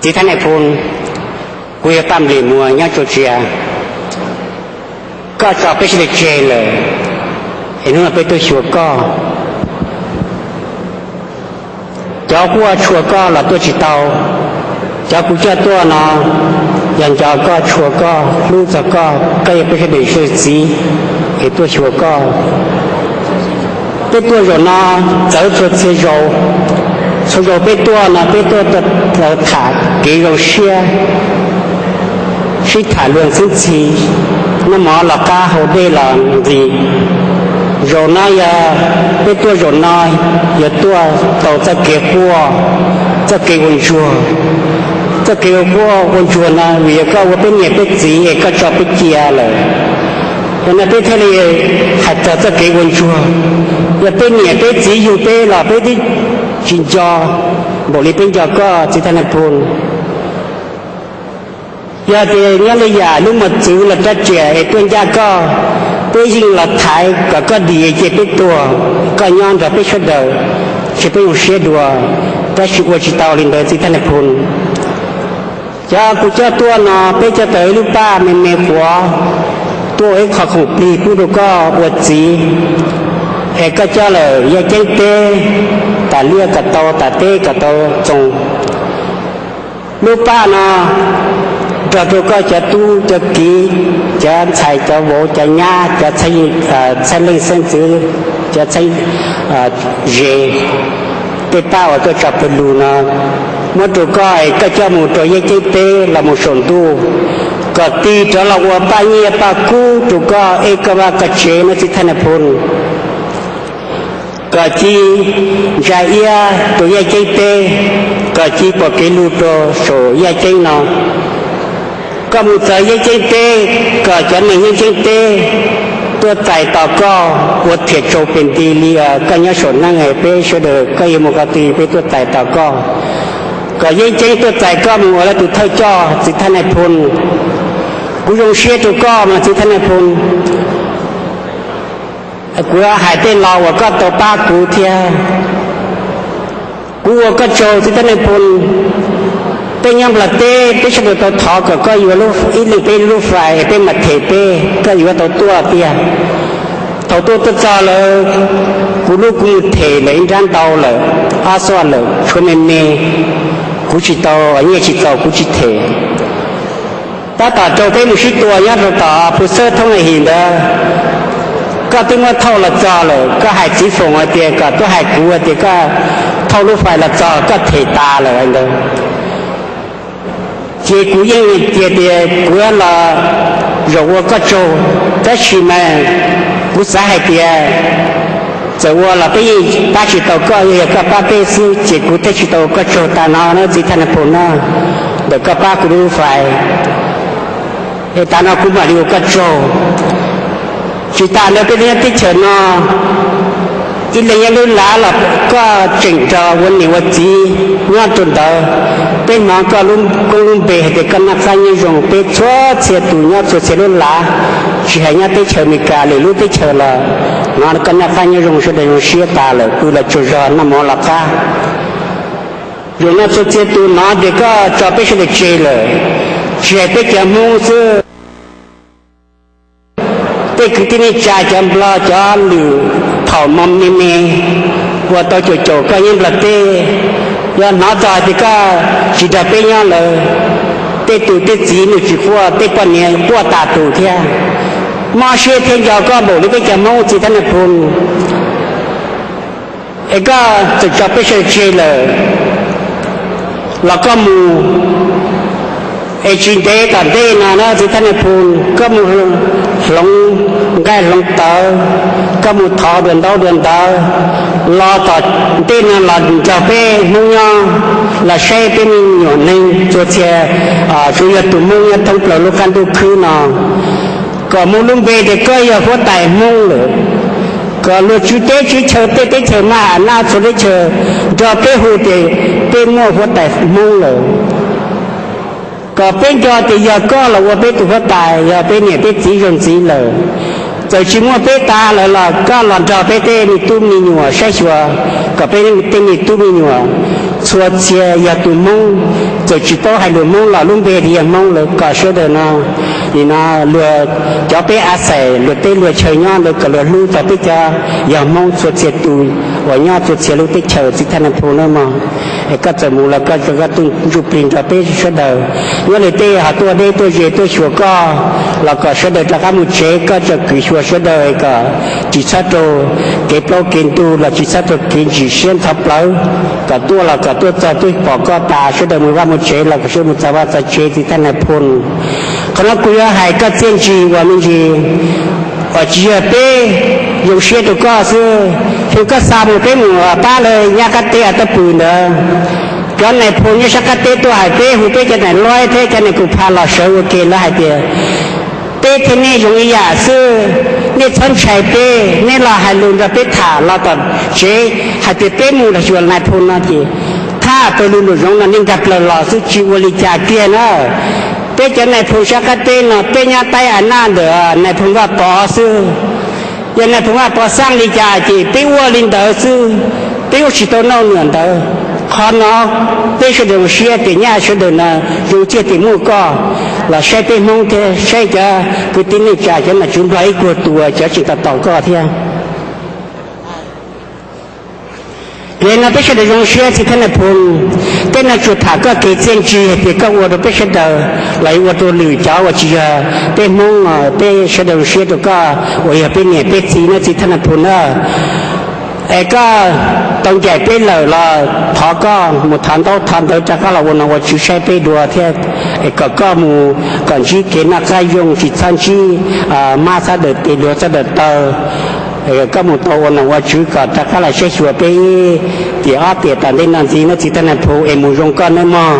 Txiv Thaj Nais Phoo, kuv yog Paj Nplis Muas nyob Tsuas Tsias. Koj tso peb sawv daws tseg lawm, es hnub no peb tuaj xyuas koj. Cov quaj tshua koj los tuaj tsis tau. Cov kuv coj tuaj no yog nco koj, tshua koj, hlub txog koj, koj yog peb sawv daws txiv, es tuaj xyuas koj. Peb tuaj zaum no txawv txhua txhia zaus. Txhua zaus peb tuaj no peb tuaj tham kev zoo siab, sib tham luag ntxhi ntxhi, noj mov los qab haus dej los ntxi. Zaum no yog peb tuaj zaum no yog tuaj tau txoj kev quaj, txoj kev ua ntsuag. Txoj kev ua quaj ua ntsuag no vim yog koj ua peb niam peb txiv es koj tso peb cia lawm. Yog no peb thiaj li hais txog txoj kev ua ntsuag. Yog peb niam peb txiv yug peb los peb twb tsis nco npaum li peb nco koj, txiv Thaj Nais Phoo. Yog tias nyob li yam lub mos txwv los rab riam es tuaj ncaj koj, peb yeej los thaiv kom koj dim cia peb tuag, koj nyob nrog peb sawv daws, ces peb zoo siab dua. Tab sis ua tsis tau li ntawd, txiv Thaj Nais Phoo. Cov kuv coj tuaj no peb coj tau ib lub paj me me quav, tuaj ua ib qho khoom plig pub rau koj ua txiv, es koj coj lawm yaj ceeb teb, tas liaj kom tau, tas teb kom tau txoos. Lub paj no nrog rau koj cov tub cov kiv, cov ntxhais cov vauv cov nyab, cov txhais leej xeeb ntxwv, cov txhais ze, tej paj uas tuaj tso pawg lug no, muab rau koj es koj coj mus rau yaj ceeb teb los mus saum ntuj, kom tig rov los ua paj nyiaj paj kub rau koj ej koj vaj koj tsev no, txiv Thaj Nais Phoo. Kom ci ntsa iab rau yaj ceeb teb, kom ci pom kev lug rau saum yaj ceeb no. Koj mus txog yaj ceeb teb, kom cov neeg yaj ceeb teb tuaj txais tos koj ua thiam tsaug pes nti li koj nyob saum neej, peb sawv daws koj yuav mus qhov twg peb tuaj txais tos koj. Kom yaj ceeb tuaj txais koj mus ua lawv tus thawj coj, txiv Thaj Nais Phoo. Kuv zoo siab rau koj mas, txiv Thaj Nais Phoo. Kuv hais tej lo uas koj tau pab kuv thiab. Kuv ua koj tsaug, txiv Thaj Nais Phoo. Peb nyob Nplog teb, peb sawv daws tau thov kom koj yuav ib leeg peb lub fais, peb mam them peb, koj yuav tau tuaj tiag. Thaum tuaj tuaj txog lawm, kuv lub kuv mus them lawm ib nrab ntau lawm, ob xuaj lawm, tshuav me me, kuv tsis tau, nyiaj tsis txaus kuv tsis them. Tab tom rau peb mus sib tua nyob rau tom Phu Xawb Thoob Nai His ntawd, koj twb muab thauj los txog lawm, koj hais txiv foom hais tias kom tuaj hais kuv hais tias koj thauj lub fais los txog koj them tas lawm ntawd. Ces kuv yeej cia tias kuv yuav los zaum ua koj tsaug, tab sis mas kuv xav hais tias txawm ua los peb yeej pab tsis tau koj, yog koj pab peb xwb, ces kuv thiaj tsis tau ua koj tsaug tas no na, txiv Thaj Nais Phoo na, ntawm koj pab kuv lub fais. Es tas no kuv mam li ua koj tsaug. Tsis tas ntawd peb nyob teb chaws no, ib leeg nyob lub lav los koj tseem nrog ua niam ua txiv nyob rau ntawd. Peb hnov koj lub koob lub npe hais tias koj noj qab nyob zoo, peb txhua txhia tus nyob txhua txhia lub lav, tsis hais nyob teb chaws Amelikas lwm lub teb chaws los hnov koj noj qab nyob zoo, sawv daws zoo siab tas lawm, pw los tsaug zog noj mov los qab. Zaum no txhua txhia tus hnov tias koj tso peb sawv daws tseg lawm, tsis hais peb cov Hmoob xwb, tej kwv tij neej tsa cov Nplog cov lwm phaum mos me me uas tau caum caum koj nyob Nplog teb, yog hnov txog hais tias koj tsis nrog peb nyob lawm, tej tus tej txiv nws tsis quaj, tej poj niam quaj tas tus thiab. Mob siab thiab nco koj npaum li peb cov Hmoob, txiv Thaj Nais Phoo. Es koj txawm tso peb sawv daws tseg lawm los koj mus, es tsis ntev tom ntej no na, txiv Thaj Nais Phoo, koj mus hloov nqaij hloov tawv, koj mus thov dua ntaub dua ntawv, los tom ntej no los nrog peb Hmoob nyob, los saib peb me nyuam neeg txhua txhia, tsuas yog tus Hmoob nyob thoob plaws lub qab ntuj khwb no, kom muaj lub npe tias koj yog huab tais Hmoob lawm, kom luag tswv teb tswv chaw tej teb chaws maj ham nab txhua teb chaws nrog peb hu tias peb muaj huab tais Hmoob lawm. Kom peb nco tias yog koj los ua peb tus huab tais, yog peb niam peb txiv zaug ntxiv lawm. Txawm tsis muaj peb tas lawm los koj los nrog peb tej me tub me nyuam saib xyuas, kom peb tej me tub me nyuam txhua txhia yog tus Hmoob, Txawm tsis paub hais lus Hmoob los lub npe yog Hmoob lawm kom sawv daws no, nim no luag cov peb a xais luag teb luag chaw nyob lawm kom luag hlub tau peb cov yog Hmoob txhua txhia tus uas nyob txhua txhia lub teb chaws txiv thaj nais phoo nawb mog. Es koj txawm mus los koj tso koj tus ntsuj plig nrog peb sawv daws nyob li tej ho tuaj deb tuaj ze tuaj xyuas koj los kom sawv daws rov qab mus tsev, koj tso kwv xyuas sawv daws kom tsis txhob raug kev plaub kev ntug los tsis txhob raug kev ntsim siab ntho plawv, kom tuaj los kom tuaj txog tuaj pom koj tas sawv daws mus vaj mus tsev los kom sawv daws mus txog vaj txog tsev txiv thaj nais phoo. Qhov no kuv yuav hais koj txiaj ntsig uas me ntsis uas tsis yog peb zoo siab rau koj xwb, yog koj xa mus peb mus pab lawv nyab qab teb uas tuaj pw ntawd. Cov nais phoo nyob sab qab teb tuaj hais peb hu peb cov nais loib thiab cov nais phoo pha los sawv ua ke lawv hais tias peb thiab nej zoo ib yam xwb, nej txhob ntshai peb, nej los hais lus nrog peb tham los tom tsev hais tias peb mus los xyuas nais phoo no ces thaj tau lus lus zoov no nej nkag plaws los xwb tsis ua li cas kiag na. Peb cov nais phoo sab qab teb no peb nyob taib a naj ntawm nais phoo Vaj Pov xwb. Yog nais phoo Vaj Pov xaj li cas ces peb ua li ntawd xwb, peb ua tsis tau noj nws ntawd. Qhov no peb sawv daws zoo siab tias nyaj sawv daws no zoo ciaj tias muaj koj los saib peb Hmoob thiab saib cov kwv tij neej tsa cov nom tswv Nplog ib puag tus cov tseem tos tos koj thiab. Yog li no peb sawv daws zoo siab txiv thaj nais phoo, tej no tsuas tham koj kev txiaj ntsig hais tias koj ua rau peb sawv daws los ua rau lwm cov uas tsis yog peb Hmoob, peb sawv daws zoo siab rau koj uas yog peb niam peb txiv na txiv thaj nais phoo na. Es koj tau ncaim peb lawm los thov koj mus thov ntaub thov ntawv rov qab los ua nom ua tswv saib peb dua thiab, es kom koj mus kom ntsib kev noj qab zoo tsis txhob ntsib mab txhob dawm tes luag txhob dawm taw. Koj mus tau ua nom ua tswv kom rov qab los saib xyuas peb ib tiam ob tiam tom ntej no ntxiv nawb txiv thaj nais phoo, es mus zoo koj nawb mog.